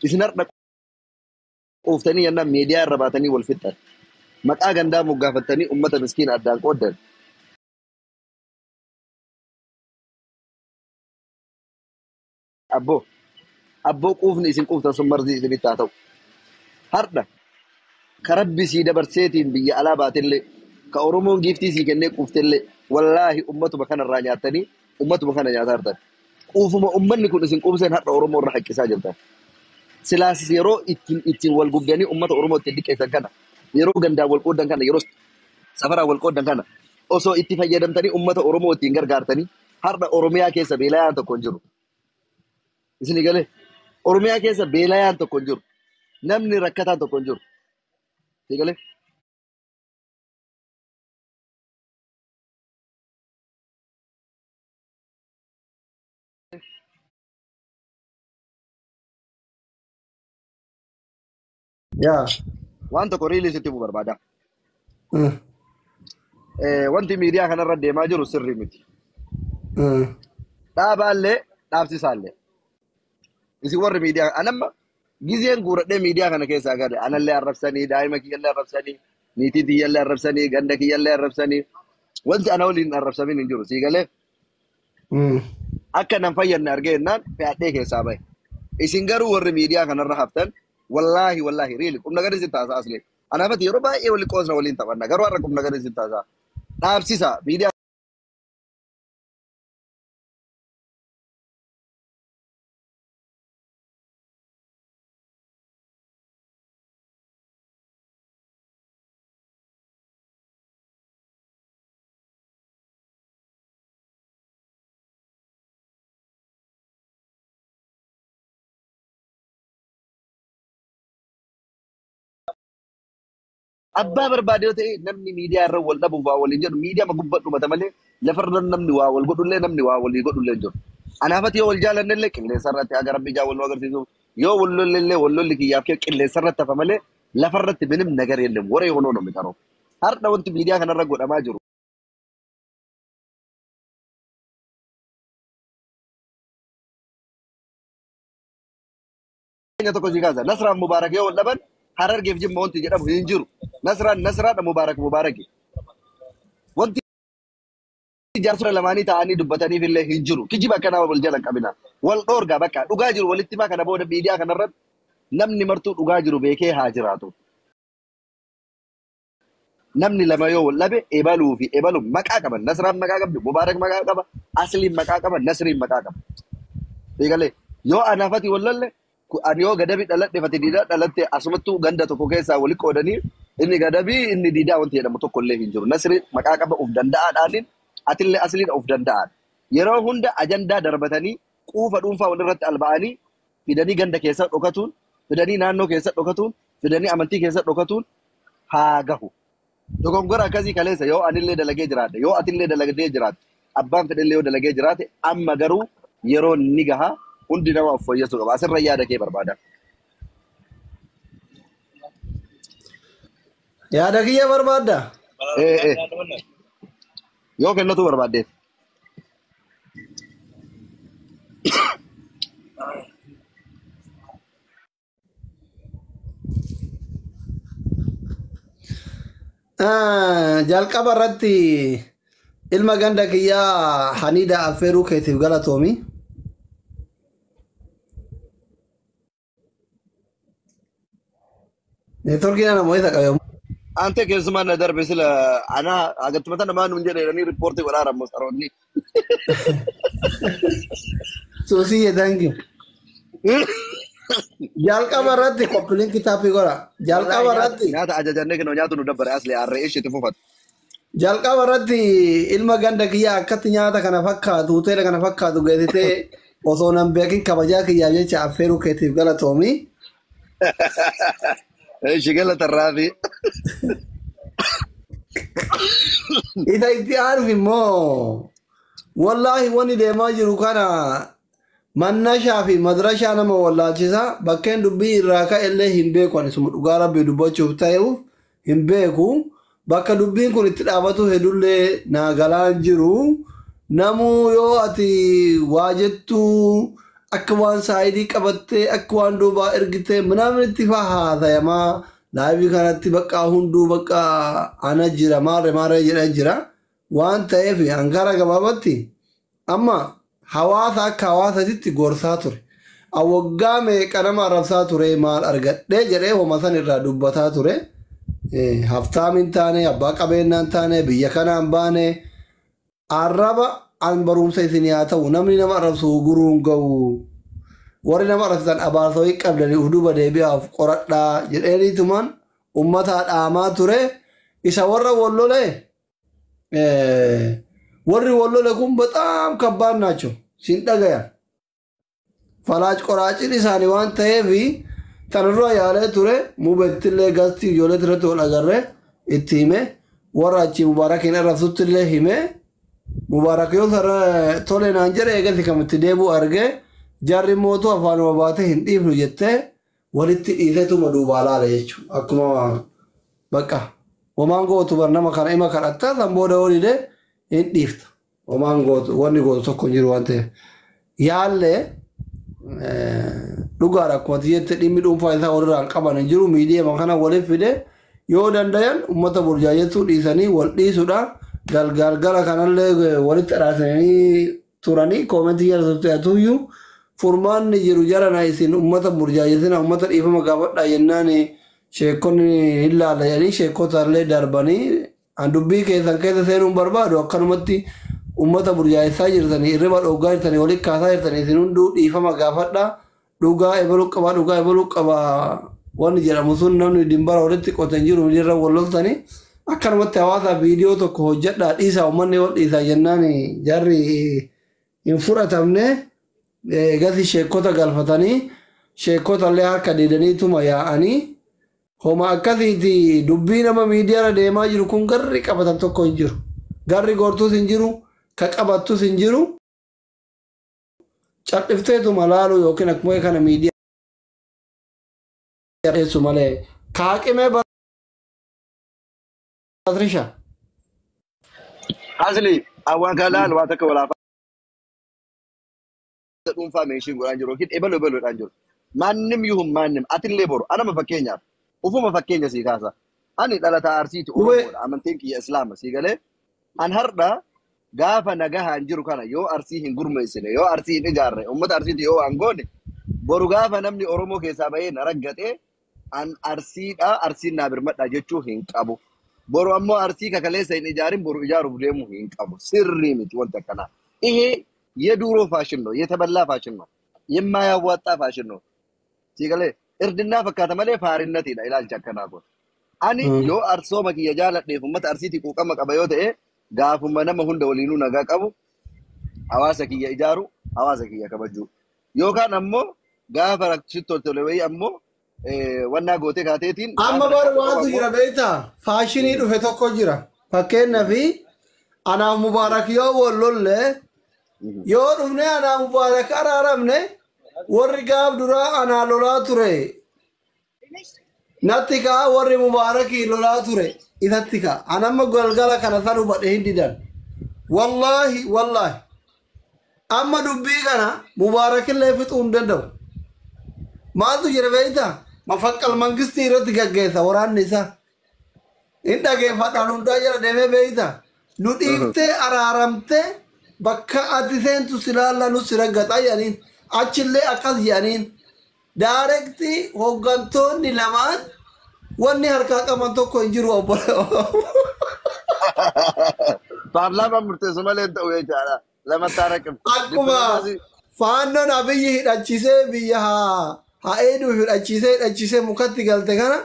Isin har'a quuftanii yennaan miidiyaa irra baatanii wal fixxan. Maqaa gandaa moggaafattanii uummata miskiina addaan qooddan. Abboo abboo quufni isin quuftan sun marzii isinitti haa ta'u. Har'a ka rabbi sii dabarseetiin biyya alaa baatellee ka Oromoon giiftii sii kennee quuftellee wallaahi ummatuma kanarraa nyaattanii ummatuma kana nyaataa jirtan. Quufuma ummanni kun isin quubseen har'a Oromoo irra haqqisaa jirtan. Silaas yeroo ittiin wal gubdanii ummata Oromoo ittiin liqeessan kana yeroo gandaan wal qooddan kana yeroo safaraan wal qooddan kana osoo itti fayyadamtanii ummata Oromoo ittiin gargaartanii har'a Oromiyaa keessa beelayaan tokko hin jiru. Isin galee Oromiyaa keessa beelayaan tokko hin jiru. Namni rakkataan tokko hin jiru. Isin galee Yaa. waan tokko riilii sitti himuu barbaada. Wanti miidiyaa kanarra deemaa jiru sirrii miti. Dhaabaallee dhaabsisaallee. Isin warri miidiyaa anamma gizeen guuradhee miidiyaa kana keessaa gale anallee arrabsanii daa'ima kiyyallee arrabsanii niitii tiyyallee arrabsanii ganda kiyyallee arrabsanii wanti ana waliin arrabsamin hin jiru sii galee akka nan fayyadne argee jennaan fe'adhee keessaa bahe. Isin garuu warri miidiyaa kanarra haftan wallaahi wallaahi riili qubna gadi isin taasisaa asli. Anaafati yeroo baay'ee wali qoosna waliin taphanna garuu har'a qubna gadi isin taasisaa. Dhaabsisa miidiyaa abbaa barbaade yoo ta'e namni miidiyaa irra wal dhabuuf waa waliin jedhu miidiyaa ma gubbadhumata malee lafarra namni waa wal godhullee namni waa walii godhullee hin jiru. Anaafati yoo wal jaalannellee qilleensa irratti haga rabbi ijaa wal nu agarsiisu yoo wal lollellee wal lolli kiyyaaf kee qilleensa irratti hafa malee lafarratti minim nagar yellem waree honoo nomi qaroo. Har'a wanti miidiyaa kanarra godhamaa jiru. Keenya tokko sii kaasa. Nasraan Mubaarak yoo wal dhaban Harargeef Jimma wanti jedhamu hin jiru. Nasraan Nasraadha Mubaarak Mubaaraki. Wanti jaarsota lamaanii ta'anii dubbataniif illee hin jiru. Kijiba akkanaa wal jala hin qabina. Wal dhoorgaa bakka dhugaa jiru walitti himaa kana booda miidiyaa kanarratti namni martuu dhugaa jiru beekee haa jiraatu. Namni lama yoo wal dhabe ebaluu fi ebalu maqaa qaban. Nasraan maqaa qabdi, Mubaarak maqaa qaba, Asliin maqaa qaba, Nasriin maqaa qaba. Eegalee yoo anaafati wal lolle ani yoo gadabii dhaladhe fati diidaa dhalatte asumattuu ganda tokko keessaa wali qoodanii inni gadabii inni diidaa wanti jedhamu tokko illee hin jiru. Nasri maqaa qaba of danda'aadhaanin atillee asliin of danda'aadha. Yeroo hunda ajandaa darbatanii quufa dhuunfaa walirratti alba'anii fidanii ganda keessa dhokatuun fidanii naannoo keessa dhokatuun fidanii amantii keessa dhokatuun haa gahu. Dogongora akkasii kaleessa yoo anillee dalagee jiraadhe yoo atillee dalagee jiraatte abbaan fedhellee yoo dalagee jiraate amma garuu yeroo ni gaha hundi nama of fooyyessuu qaba. Asirra yaada kee barbaada. Yaada kiyya barbaadda? Ee yoo kennatu barbaaddeef. Jalqaba irratti ilma ganda kiyyaa Haniida affeeruu keetiif galatoomi. Neetworkiin ana mo'isa qabe. Ante keessumaa na darbe sila ana agattumata namaa nuun jedhanii riippoortii godhaa rammo saroonni. Suusiyye thank you. Jalqaba irratti qophiin kitaabii godha. Jalqaba irratti Nyaata ajajannee kennu nyaatu nu dabbare asli harree isheetti fufatu. Jalqaba irratti ilma ganda kiyyaa akkatti nyaata kana fakkaatu hoteela kana fakkaatu geessitee osoo nan beekin kabajaa kiyyaaf jecha affeeruu keetiif galatoomi. Ishi galatarraafi. Isa itti aanuuf immoo wallaahi wanni deemaa jiru kana mannashaa fi madrashaa nama wallaalchisa. Bakkeen dubbii irraa ka'e illee hin beeku ani suma dhugaa rabbii dubbachuuf ta'uuf hin beeku. Bakka dubbiin kun itti dhaabatu hedullee naa galaan jiru. Namuu yoo ati waa jettu Akka waan saayidii qabattee akka waan duubaa ergitee ምናምን faa haasayamaa live kanatti bakka hunduu bakka ana jira maarre maarre jedhee jira waan ta'eef hangara gabaabatti amma hawaasa akka hawaasatitti gorsaa ture. Waggaa meeqa nama arrabsaa ture maal argadhee jedhee homa san irraa dubbataa ture. Haftaam hin taane, abbaa qabeenyaa hin taane, biyya kanaan baane, arraba an barumsa isin haa ta'u, namni nama arrabsu guruu hin ga'u. Warri nama arrabsitan abaarsa wayii qabdanii uf duuba deebi'aaf qoradhaa jedheeniitumaan ummata dhaamaa ture. Isa warra wallole, warri wallole kun በጣም ከባድ ናቸው sin dhagayan. Falaac qoraacin isaanii waan ta'eef tanarra yaalee ture. Mubettillee gastii ijoollee irratti wal agarree itti hime, warra achi Mubaarakiin arrabsutti illee hime. Mubaarak yoo sarara tole naan jedhe eegasi kamitti deebi'u argee jarri mootu afaanuma baatee hin dhiifnu jettee walitti dhiiseetuma duubaa laala jechuudha. Akkuma bakka homaan gootu bar nama kana ima kadhattaa san booda olidee hin dhiifta. Homaan gootu wanni gootu tokko hin jiru waan ta'eef. Yaallee dhugaadha, akkuma jette dhimmi dhuunfaa isaa walirraa hin qaban hin jiru, miidiyaa kana waliif fide yoo dandayan uummata burjaajestuu dhiisanii wal dhiisudha. Galgala kanallee walitti dharaasanii turanii comment jala tuyyuu furmaanni jiru jarana isin uummata burjaajesina, uummata dhiifama gaafadhaa jennaan sheekonni hin laalla jedhanii sheekota illee darbanii an dubbii keessan keessa seenuun barbaadu, akkanumatti uummata burjaajessaa jirtanii, hirriba dhoggaa jirtanii, walitti kaasaa jirtanii, isin hunduu dhiifama gaafadhaa, dhugaa ebaluu qabaa, dhugaa ebaluu qabaa wanni jedhamu sun namni dimbara walitti qote hin jiru, irra wal loltanii akkanumatti hawaasa viidiyoo tokko hojjedhaa dhiisaa, uummanni wal dhiisaa jennaan jarri hin fudhatamne. Gasi sheekota galfatanii sheekota illee harka diidaniituma yaa'anii homa akkasiiti. Dubbii nama miidiyaarra deemaa jiru kun garri qabatan tokko hin jiru. Garri gortuus hin jiru, ka qabattus hin jiru. Cal'ifteetuma laalu yookiin akkuma kana miidiyaa dhiyeessu malee kaaqimee Patricia. Asli awwaan kan laal waa takka walaafaa dhuunfaa meeshiin godhaan jiru yookiin ebaluu ebaluudhaan jiru. ማንም ይሁን ማንም atillee boru anama fakkeenyaaf ufuma fakkeenya sii kaasa. Ani dhalataa Arsiiti, Oromoodha. Amantiin kiyya Islaama, sii galee. An har'a gaafa nagahaan jiru kana yoo Arsii hin gurmeessine, yoo Arsii hin ijaarre, uummata Arsiiti yoo waan goone, boru gaafa namni Oromoo keessaa bahee na raggatee an Arsiidha, Arsiin naa birmadha jechuu hin qabu. Boru ammoo Arsii kakaleessa hin ijaarin boru ijaaruuf deemuu hin qabu. Sirrii miti wanti akkanaa. ይሄ የዱሮ ፋሽን ነው፣ የተበላ ፋሽን ነው፣ የማያዋጣ ፋሽን ነው። Siigalee irdinaa fakkaata malee faarinnatiidha ilaalcha akkanaa kun. Ani yoo arsooma kiyya jaaladheef uummata Arsiitii quuqama qaba yoo ta'e, gaafuma nama hunda waliinuu nagaa qabu, hawaasa kiyya ijaaru, hawaasa kiyya kabajuu. Yookaan ammoo gaafa rakkisitti toltole wayii ammoo wannaa gootee kaateetiin Amma gaafa bar rakkate qofa waantu ammoo jira beektaa? Faashinii dhufe tokko jira. Fakkeenyaaf anaaf Mubaarak yoo wal lolle, yoo dhufne anaaf Mubaarak araaramne, warri gaaf duraa anaa lolaa ture natti ka'a, warri Mubaarakii lolaa ture isatti ka'a. Anamma galgala kana san hubadhe hin didan. Wallaahi wallaahi. Amma dubbii kana Mubaarakillee fixuu hin danda'u. Maaltu jira beektaa? Mafaqqal mangistii irratti gaggeessa waraanni isaa. Hin dhageeffadhaan hundaa jala deemee beektaa? Nu dhiiftee araaramtee bakka ati seentu si laalla, nu si raggaxaa jedhaniin. Achillee akkas jedhaniin. Direct hooggantoonni lamaan wanni harkaa qaban tokko hin jiru, obbo. Paarlaamaan murteessu malee hin ta'u jechaadha. Lamatti raqib. Akkuma faannoon Abiyyi hidhachiisee biyya haa eeduuf hidhachiisee mukatti galte kana,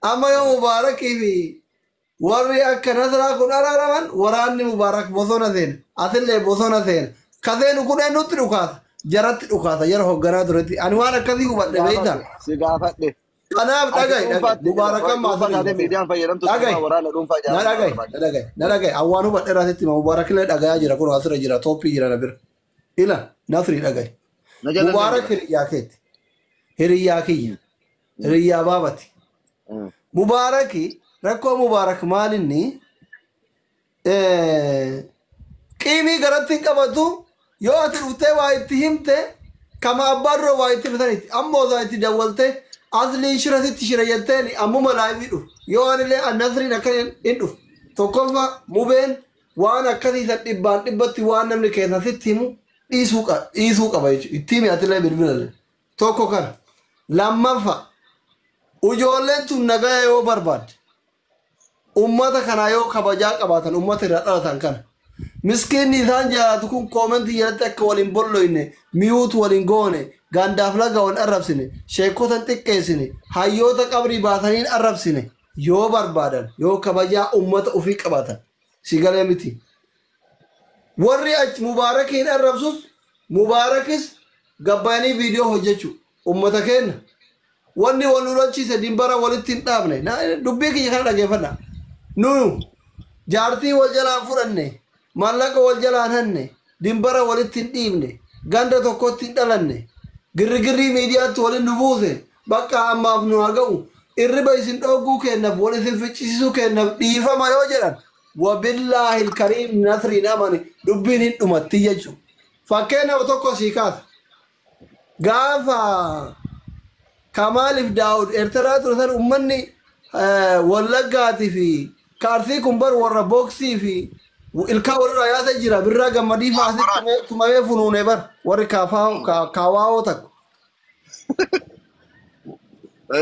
amma yoo Mubaarakii fi warri akka Nasraa kun araaraman, waraanni Mubaarak bosona seena, asillee bosona seena, ka seenu kun eenyutti dhukaasa? Jaratti dhukaasa, jara hoogganaa turetti. Ani waan akkasii hubadhe beektaa? Si gaafadhe. Kanaaf Ati dhaga'i dhaga'i dhuunfaatti Mubaarak amma dhuunfaa asirra taatee jiru. miidiyaan fayyadamtu Dhaga'i. dhuunfaa waraana dhuunfaa Na ijaaruu dhaga'i, barbaada. na dhaga'i, na dhaga'i. Awwaan hubadheeraa sitti hima. Mubaarakillee dhagayaa jira, kun asirra jira, tooppii jira na bira. Ila Nasri dhaga'i. Na jala Mubaarak jira. Hiriyyaa keeti. Hiriyyaa kiyya. Hiriyyaa baabati. Mubaaraki rakkoo Mubaarak maalinni qiimii garatti hin qabatu, yoo ati dhuftee waa itti himte Kama abbaan dura waa itti bitanitti amma osoo itti dawwaltee asliin shira sitti shira jetteen ammuma live dhufu. Yoo anillee Nasriin akka hin dhufu. Tokkoffaa, mubeen waan akkasii san dhibbaan dhibbatti waan namni keessa sitti himu dhiisuu qaba jechuudha. Itti himi atillee bilbilallee. Tokko kana. Lammaffaa, ijoolleen tun nagaya yoo barbaadde, ummata kanaa yoo kabajaa qabaatan, ummata irraa dhalatan kana, miskiinni isaan jaalatu kun comment jalatti akka waliin bolloyne, miyuutu waliin goone, gandaaf laga wal arrabsine, sheekota xiqqeessine, hayyoota qabrii baasaniin arrabsine yoo barbaadan, yoo kabajaa ummata ofii qabaatan, si galee miti? Warri achi Mubaarakiin arrabsus, Mubaarakis gabbayanii viidiyoo hojjechuu ummata keenya wanni wal lolchiise dimbara walitti hin dhaabne. Dubbii kiyya kana dhageeffadha. Nu jaartii wal jalaan fudhanne, maallaqa wal jalaan hanne, dimbara walitti hin dhiibne, ganda tokkotti hin dhalanne. Girrigirrii miidiyaatti waliin nu buuse bakka ammaaf nu haa ga'u. Irriba isin dhogguu kennaaf, wal isin ficcisiisuu kennaaf dhiifama yoo jedhan, wabillaahi ilkariim, Nasriin amani, dubbiin hin dhumatti jechuudha. Fakkeenyaaf tokko sii kaasa. Gaafa Kamaaliif Daawud Eertiraa ture san, uummanni Wallaggaatii fi Kaarsii kun bar warra booksii fi ilkaan walirraa yaasa jira. Birraa Gammadii fa'aa tumamee funuune bar warri kaawaa'oo takko.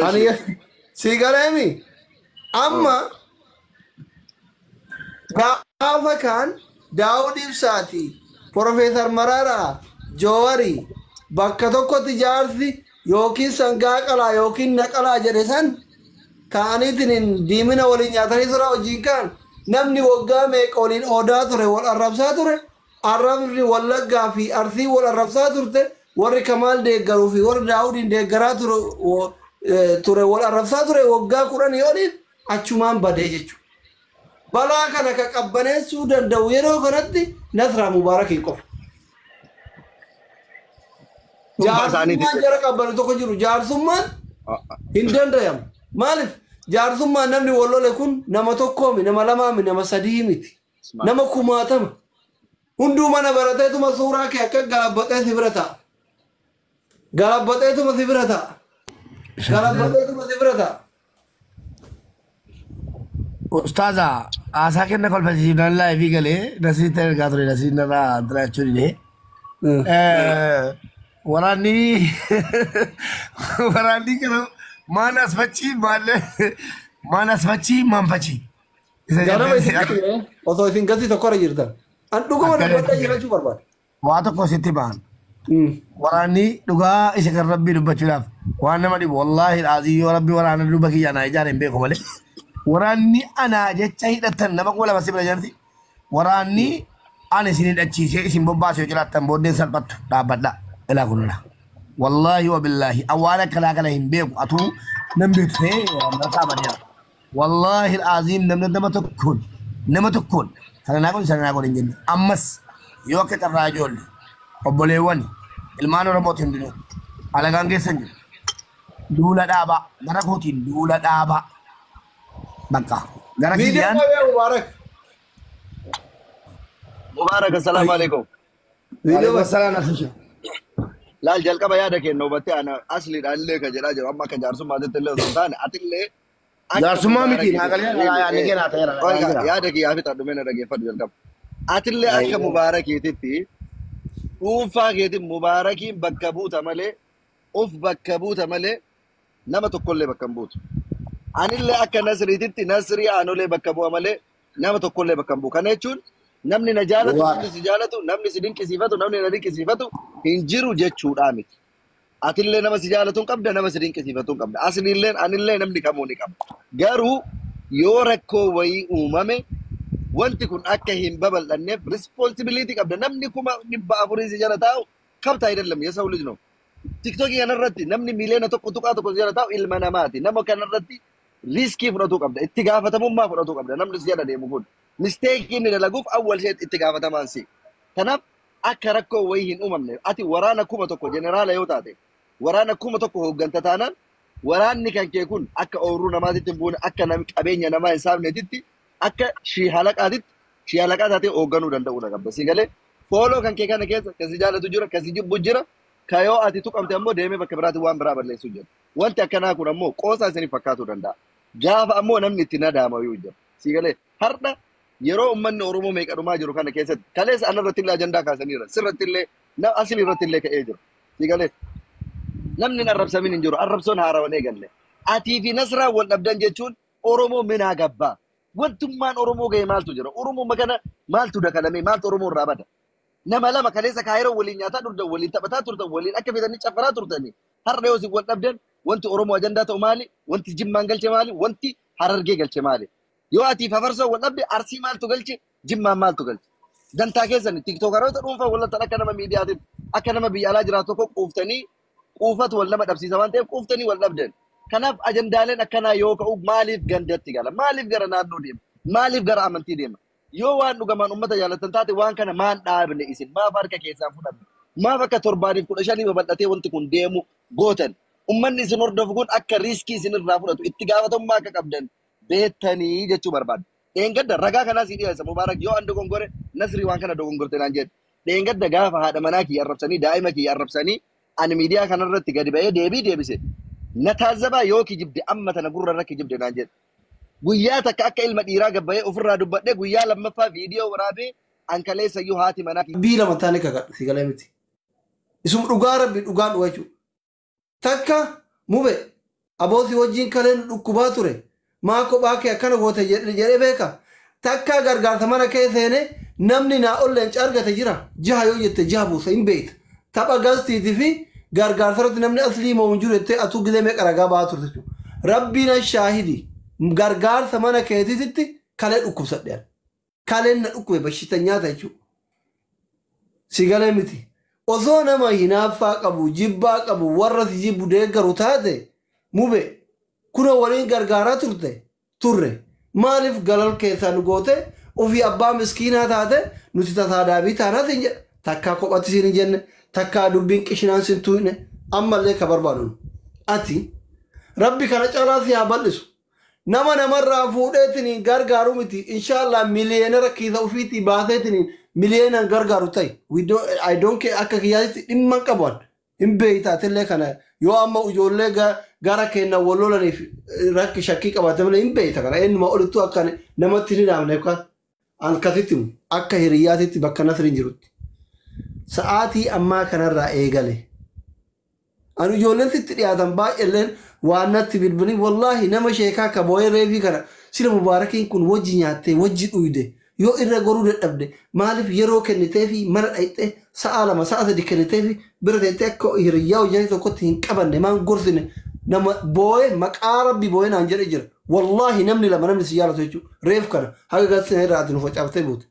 Ani sii galeemi amma gaafa kaan Daawud Ibsaati, Profeesar Mararaa, Joowarii bakka tokkotti jaarsi yookiin sangaa qalaa yookiin naqalaa jedhe san ta'aniitiin diimina waliin nyaatanii tura. Hojiin kaan namni waggaa meeqa waliin oodaa ture, wal arrabsaa ture. Arrabni Wallaggaa fi Arsii wal arrabsaa turte, warri Kamaal deeggaruu fi warri Daawudiin deeggaraa ture wal arrabsaa ture waggaa 10 oliif, achumaan badee jechuudha. Balaa kana ka qabbaneessuu danda'u yeroo kanatti Nasraa Mubaarakii qofa. Jaarsummaan jara qabbanu tokko jiru, jaarsummaan hin dandayamu. Maaliif? Jaarsummaan namni wal lole kun nama tokkoomi, nama lamaami, nama sadii miti. Nama kumaatama. Hunduu mana barateetuma suuraa kee akka galabbaxee si bira ta'a. Galabbaxeetuma si bira ta'a. Galabbaxeetuma si bira ta'a. Ustaaza, haasaa kenna kolfasiifnaan live galee Nasriitti ergaa ture, Nasriin irraa jiraachuu didee. Waraanni kana maan as fachi, maan as fachi, maan fachi. Ganama isin osoo isin gasii tokkorra jirtan. An dhuguma dubbadhee jiraachuu barbaada. Waa tokko sitti ba'an. Waraanni dhugaa isa kan Rabbii dubbachuudhaaf waan nama dhibu, wallaahi dhaazii, yoo Rabbi waraana duuba kiyya anaa ijaare hin beeku malee. Waraanni anaa jecha hidhatan nama 2000 si bira jirti. Waraanni ani isin hidhachiisee isin bobbaasee yoo jiraattan booddeen salphattu dhaabbadha. Ilaa kunula. Wallaahi wa billaahi awwaala akkanaa kana hin beeku, atuu nan beektu ta'ee maqaa badeera. Wallaahi alaaziim, namni nama tokkoon sana naa godhi, sana naa godhi hin jenne. Ammas yoo akka carraa ijoollee obboleewwan ilmaan Oromooti hundinuu alagaan keessa hin jiru. Duula dhaabaa, gara kootiin duula dhaabaa. Bakka gara Viidiyoo kiyyaan qabee Mubaarak. Mubaarak, assalaamu alaikum. Viidiyoo Waalaikum salaam, Nasisha. Laal, jalqaba yaada kenna hubattee, ana asliidhaan illee ka jedhaa jiru amma akka jaarsummaatitti illee osoo hin taane, atillee akka Jaarsummaa miti Mubaarakiitti naa galee yaadni kee naa ta'eera, nagaan jira. Yaada kiyyaa fixadhu mee, na dhageeffadhu jalqaba. Atillee akka Mubaarakiititti dhuunfaa keetiin Mubaarakiin bakka buuta malee, of bakka buuta malee, nama tokkollee bakka hin buutu. Anillee akka Nasriititti Nasrii Aanolee bakka bu'a malee nama tokkollee bakka hin bu'u. Kana jechuun namni na jaalatu, namni si jaalatu, namni si dinqisiifatu, namni na dinqisiifatu hin jiru jechuudhaa miti. Atillee nama si jaalatu hin qabda, nama si dinqisiifatu hin qabda. Asliillee anillee namni kamuu ni qaba. Garuu yoo rakkoo wayii uumame, wanti kun akka hin babal'anneef responsibility qabda. Namni 400,000 si jala taa'u kabta አይደለም የሰው ልጅ ነው። Tiktookii kanarratti namni 1.1 miliyoona si jala taa'u ilma namaati. Nama kanarratti risk fudhatuu qabda. Itti gaafatamummaa fudhatuu qabda. Namni si jala deemu kun mistake inni dalaguuf awwal ishee itti gaafatamaan si. Kanaaf akka rakkoo wayii hin uumamne, ati waraana 1000 jeneraala yoo taate, waraana 1000 hoogganta taanaan, waraanni kan kee kun akka ooyiruu namaatitti hin buune, akka qabeenya namaa hin saamnetitti, akka shii halaqaatitti, shii halaqaa taatee hoogganuu danda'uu qabda. Si galee? Follow kan kee kana keessa kan si jaalatu jira, kan si jibbu jira. Kayoo ati tuqamte ammoo deemee bakka biraatti waan biraa balleessuu jira. Wanti akkanaa kun ammoo qoosaa isiniif fakkaatuu danda'a. Gaafa ammoo namni itti nadaama yoo jira. Siigalee har'a yeroo uummanni Oromoo meeqa dhumaa jiru kana keessatti kaleessa ana irratti illee ajandaa kaasaniira. Sirratti illee asli irratti illee ka'ee jira. Siigalee namni hin arrabsamin hin jiru. Arrabsoon haarawan eegalle. Atii fi Nasraa wal dhabdan jechuun Oromoo minaa gabbaa. Wantummaan Oromoo ga'e maaltu jira? Oromoo kana maaltu dakalame? Maaltu Oromoo irraa bada? Nama lama kaleessa Kaayiroo waliin nyaataa turtan, waliin taphataa turtan, waliin akka fedhanii caffaraa turtanii. Har'a yoo isin wal dhabdan wanti Oromoo ajandaa ta'u maali? Wanti Jimmaan galche maali? Wanti Harargee galche maali? Yoo atiif Hafarsoo wal dhabde Arsii maaltu galche? Jimmaan maaltu galche? Dantaa keessan tiktookaroota dhuunfaa wal akka nama miidiyaatiin akka nama biyya alaa jiraatu tokko quuftanii quufatu wal nama dhabsiisa waan ta'eef quuftanii wal dhabdan. Kanaaf ajandaaleen akkanaa yoo ka'u maaliif gandatti gala? Maaliif gara naannoo deema? Maaliif gara amantii deema? Yoo waan dhugamaan uummata jaalatan taate waan kana maan dhaabne isin? Maaf harka keessaan fudhanne? Maaf akka torbaaniif 15 babal'atee wanti kun deemu gootan? Uummanni isin hordofu kun akka riiskii isin irraa fudhatu itti gaafatamummaa akka qabdan beektanii jechuu barbaada. Dheengadda ragaa kanaa sii dhiyeessa Mubaarak yoo an dogongore Nasrii waan kana dogongorte naan jedhe. Dheengadda gaafa haadha manaa kiyya arrabsanii daa'ima kiyya arrabsanii ani miidiyaa kanarratti gadi ba'ee deebii deebise. Na taazzabaa yoo kijibde amma tana gurra irra kijibde naan jedhe. Guyyaa takka akka ilma dhiiraa gabbayee ofirraa dubbadhee guyyaa lammaffaa viidiyoo waraabee an kaleessa iyyuu haati manaa kiyya. Bii lama taane kakadhu si galee miti. Isum dhugaa rabbi dhugaan dhuga jechuudha. Takka mube aboosii wajjin kaleen dhukkubaa ture. Maa kophaa kee akkana goote jedhee beeka. Takka gargaarsa mana kee seene namni naa ol leenca argate jira. Jaha yoo jette jaha buusa hin beekta. Tapha gastiitii fi gargaarsa irratti namni aslii moo hin jiru jettee atuu gizee meeqa ragaa ba'aa turte jechuudha. Rabbiin shaahidi gargaarsa mana keetiitti kalee dhukkubsadhe. Kaleen na dhukkube bashita nyaata jechuudha. Si galee miti. Osoo nama hinaaffaa qabu, jibbaa qabu, warra si jibbu deeggaru taate mube kunoo waliin gargaaraa turte turre. Maaliif galal keessaa nu goote ofii abbaa miskiinaa taate nuti tasaa daabii taanaa siin jedha. Takkaa kophatti siin hin jenne, takkaa dubbiin qishinaan siin tuyne ammallee ka barbaadu. Ati rabbi kana caalaa si haa bal'isu. Nama namarraa fuudheetiin gargaaru miti. Inshaallah miliyeenara kiisa ofiitii baaseetiin miliyeenaan gargaaru ta'e. I don't care akka kiyyaatti dhimma hin qabu. Hin beeytaatillee kana yoo amma ijoollee gara keenya wal lolaniif rakki shakkii qabaate malee hin beeyta kana eenyuma olittuu akka namatti hin dhaamne yookaan akkasitti akka hiriyyaatitti bakka Nasriin jirutti. Sa'aatii ammaa kanarraa eegale. Ani ijoolleen sitti dhiyaatan baay'eelleen waan natti bilbilii wallaahi nama sheekaa ka boo'ee reefii kana sila Mubaarakiin kun wajji nyaattee wajji dhuyde yoo irra goruu dadhabde maaliif yeroo kenniteefi mana dhayxee sa'a 2 sa'a 3 kenniteefi bira teettee akka hiriyyaa hojii tokkotti hin qabanne maan gorsine nama boo'ee maqaa rabbi boo'ee naan jedhe jira. Wallaahi namni lama namni si jaalatu jechuudha. Reef kana haga galsina irraa ati nu facaaftee buute.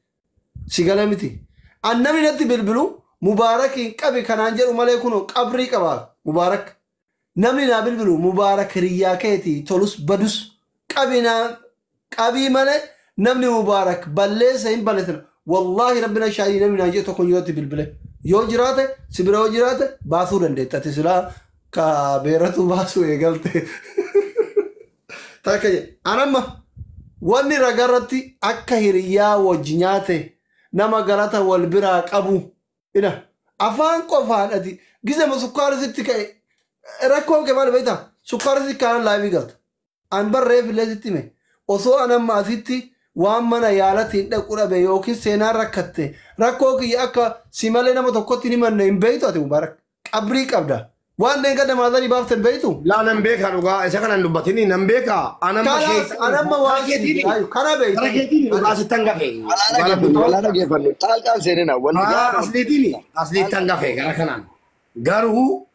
Si galee miti. An namni natti bilbilu Mubaarakiin qabi kanaan jedhu malee kunoo qabrii qaba Mubaarak. Namni naa bilbilu Mubaarak hiriyyaa keetii tolus badus qabi naa qabii malee namni Mubaarak balleessa hin balleessina. Wallaahi rabbina shaayii namni naan jedhu tokko yoo bilbile. Yoo jiraate si bira yoo jiraate baasuu dandeetta. Ati silaa ka beeratu baasuu eegalte. Takka jedhe. Anamma wanni ragarratti akka hiriyyaa wajji nyaate nama galata wal biraa qabu. Ina afaan qofaan ati gizema sukkaara sitti ka'e rakkoon kee maal beektaa? Sukkaara sitti kaanaan laayivii galta. An barreef illee sitti hime. Osoo an amma asitti waan mana yaalatiin dhaqu dhabe yookiin seenaan rakkatte rakkoo kiyya akka si malee nama tokkotti hin himanne hin beektu ati Mubaarak. Qabrii qabda. Waan dheengadda maazanii baafte hin beektu? Laa nan beeka dhugaa isa kana hin dubbatini nan beeka anamma Kanaaf anamma waan kana Kara beektu. keetiin dhugaa sittan gafe. Walaa dhageeffannu. Xaalqaan seenina. Wanti gaafa Asliitiin asliittan gafe gara kanaan. Garuu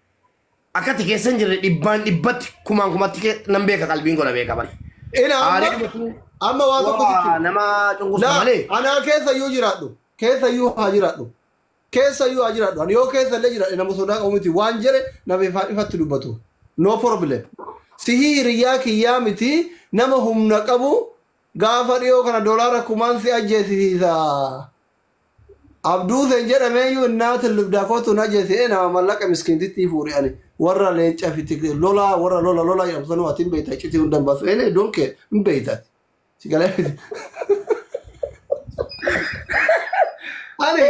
akkatti keessa hin jirre dhibbaan dhibbatti kumaan kumatti nan beeka qalbiin godha beeka bari. Ina amma waa tokko sitti Waa nama cunqursa Laa malee. anaa keessa iyyuu jiraadhu. Keessa iyyuu haa jiraadhu. Keessa iyyuu haa jiraadhu. Ani yoo keessa illee jiraadhe nama sodaa qabu miti. Waan jedhe nama ifaan ifatti dubbatu. No problem. Sihii hiriyyaa kiyyaa miti nama humna qabu gaafa dhiyoo kana doolaara kumaan si ajjeesisiisa. Abduu sen jedhamee iyyuu innaatin lubdaa kootu na ajjeesee nama mallaqa miskiintitti fuudhe ani warra leenca fi lolaa warra lola lola jedhamu sanuu ati hin beekta iccitii hundan baasu. Ene donkee hin beekta. Si galee miti. Ani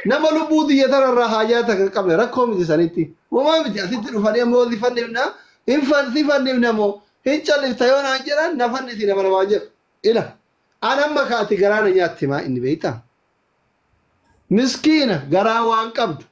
nama lubbuu xiyya tanarraa haajaa takka qabne rakkoo miti sanitti. Homaa miti asitti dhufanii ammoo si fannifna hin si fannifna moo hin callifta yoo naan jedhan na fannisi nama namaan jedhu. Ila an amma kaati garaa na nyaatti maa inni beektaa? Miskiina garaa waan qabdu.